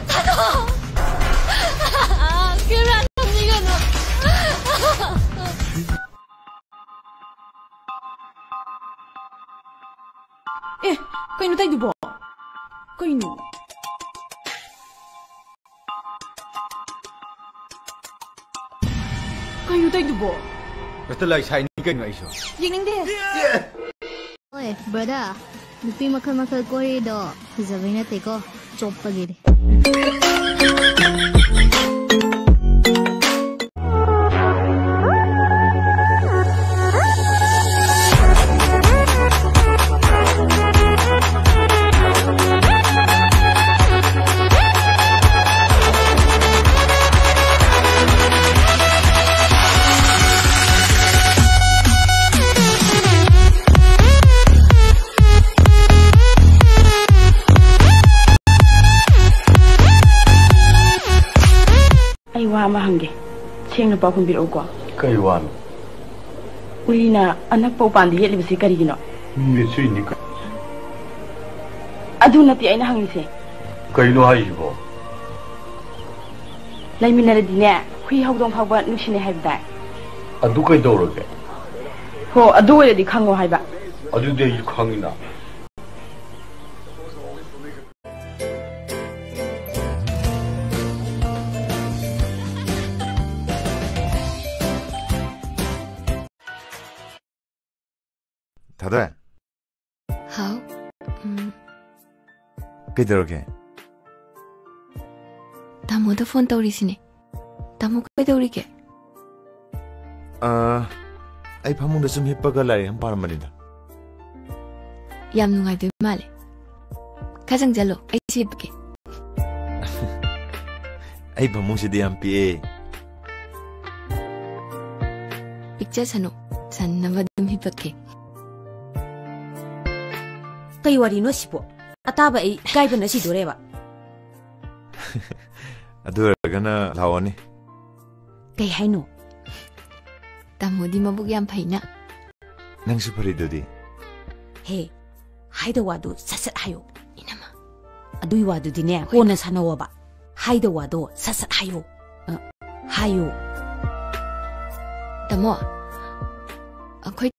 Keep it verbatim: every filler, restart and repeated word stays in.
ꯊꯥꯗꯣꯛꯑꯣ! Camera ꯅꯝꯅꯤꯡꯒꯅꯨ! ꯑꯦ, ꯀꯩꯅꯣ ꯇꯧꯏꯗꯨꯕꯣ? ꯀꯩꯅꯣ? ꯀꯩꯅꯣ ꯇꯧꯏꯗꯨꯕꯣ? ꯍꯦꯛꯇ ꯂꯥꯏ ꯁꯥꯏꯅꯤ ꯀꯩꯅꯣ ꯑꯩꯁꯨ꯫ ꯌꯦꯡꯅꯤꯡꯗꯦ꯫ ꯍꯣꯏ, brother, ꯅꯨꯄꯤ ꯃꯈꯜ ꯃꯈꯜ ꯀꯣꯏꯔꯤꯗꯣ ꯐꯖꯕꯩ ꯅꯠꯇꯦꯀꯣ, ꯆꯣꯞꯄꯒꯤꯅꯤ꯫ ꯑꯩ ꯋꯥ ꯑꯃ ꯍꯪꯒꯦ, ꯁꯦꯡꯅ ꯄꯥꯎꯈꯨꯝ ꯄꯤꯔꯛꯎꯀꯣ꯫ ꯀꯩ ꯋꯥꯅꯣ? ꯎꯔꯤꯅ ꯑꯅꯛꯄ ꯎꯄꯥꯟꯗ ꯌꯦꯠꯂꯤꯕꯁꯤ ꯀꯔꯤꯒꯤꯅꯣ? ꯃꯤ ꯃꯤꯠꯁꯨꯏꯅꯤ ꯀ- ꯑꯗꯨ ꯅꯠꯇꯦ ꯑꯩꯅ ꯍꯪꯉꯤꯁꯦ꯫ ꯀꯩꯅꯣ ꯍꯥꯏꯁꯤꯕꯣ? ꯂꯩꯃꯤꯟꯅꯔꯗꯤꯅꯦ, ꯍꯨꯏ ꯍꯧꯗꯣꯡ ꯐꯥꯎꯕ ꯅꯨꯡꯁꯤꯅꯩ ꯍꯥꯏꯕꯗꯥꯏ? ꯑꯗꯨ ꯀꯩꯗꯧꯔꯒꯦ? ꯍꯣ, ꯑꯗꯨ ꯑꯣꯏꯔꯗꯤ ꯈꯪꯉꯣ ꯍꯥꯏꯕ꯫ ꯑꯗꯨꯗꯤ ꯑꯩꯁꯨ ꯈꯪꯉꯤꯅ꯫ ꯊꯥꯗꯣꯏ꯫ ꯍꯥꯎ꯫ ꯎꯝ꯫ ꯀꯩꯗꯧꯔꯒꯦ? ꯇꯥꯃꯣꯗ ꯐꯣꯟ ꯇꯧꯔꯤꯁꯤꯅꯦ꯫ ꯇꯥꯃꯣ ꯀꯩꯗꯧꯔꯤꯒꯦ? ꯑ, ꯑꯩ ꯐꯃꯨꯡꯗ ꯁꯨꯝ ꯍꯤꯞꯄꯒ ꯂꯥꯏꯔꯤꯛ ꯑꯃ ꯄꯥꯔꯝꯕꯅꯤꯗ꯫ ꯌꯥꯝ ꯅꯨꯡꯉꯥꯏꯗꯣꯏ ꯃꯥꯜꯂꯦ꯫ ꯈꯔ ꯆꯪꯁꯤꯜꯂꯣ, ꯑꯩ ꯁꯤ ꯍꯤꯞꯄꯒꯦ꯫ ꯑꯩ ꯐꯃꯨꯡꯁꯤꯗꯤ ꯌꯥꯝ ꯄꯤꯛꯑꯦ꯫ ꯄꯤꯛꯆꯁꯅꯨ, ꯁꯟꯅꯕ ꯑꯗꯨꯝ ꯍꯤꯞꯄꯛꯀꯦ꯫ ꯀꯩ ꯋꯥꯔꯤꯅꯣ ꯁꯤꯕꯣ? ꯑꯇꯥꯕ ꯑꯩ ꯏꯀꯥꯏꯕꯅ ꯁꯤꯗꯣꯔꯦꯕ꯫ ꯑꯗꯨ ꯑꯣꯏꯔꯒꯅ ꯂꯥꯛꯑꯣꯅꯦ꯫ ꯀꯩ ꯍꯥꯏꯅꯣ? ꯇꯥꯃꯣꯗꯤ ꯃꯕꯨꯛ ꯌꯥꯝ ꯐꯩꯅ꯫ ꯅꯪꯁꯨ ꯐꯔꯤꯗꯨꯗꯤ꯫ ꯍꯦ, ꯍꯥꯏꯗꯧ ꯋꯥꯗꯨ ꯁꯠ ꯁꯠ ꯍꯥꯏꯌꯣ꯫ ꯏꯅꯝꯃ꯫ ꯑꯗꯨꯏ ꯋꯥꯗꯨꯗꯤꯅꯦ, ꯀꯣꯟꯅ ꯁꯥꯟꯅꯧꯋꯣꯕ꯫ ꯍꯥꯏꯗꯧ ꯋꯥꯗꯣ ꯁꯠ ꯁꯠ ꯍꯥꯏꯌꯣ꯫ ꯑ, ꯍꯥꯏꯌꯣ꯫ ꯇꯥꯃꯣ, ꯑꯩꯈꯣꯏ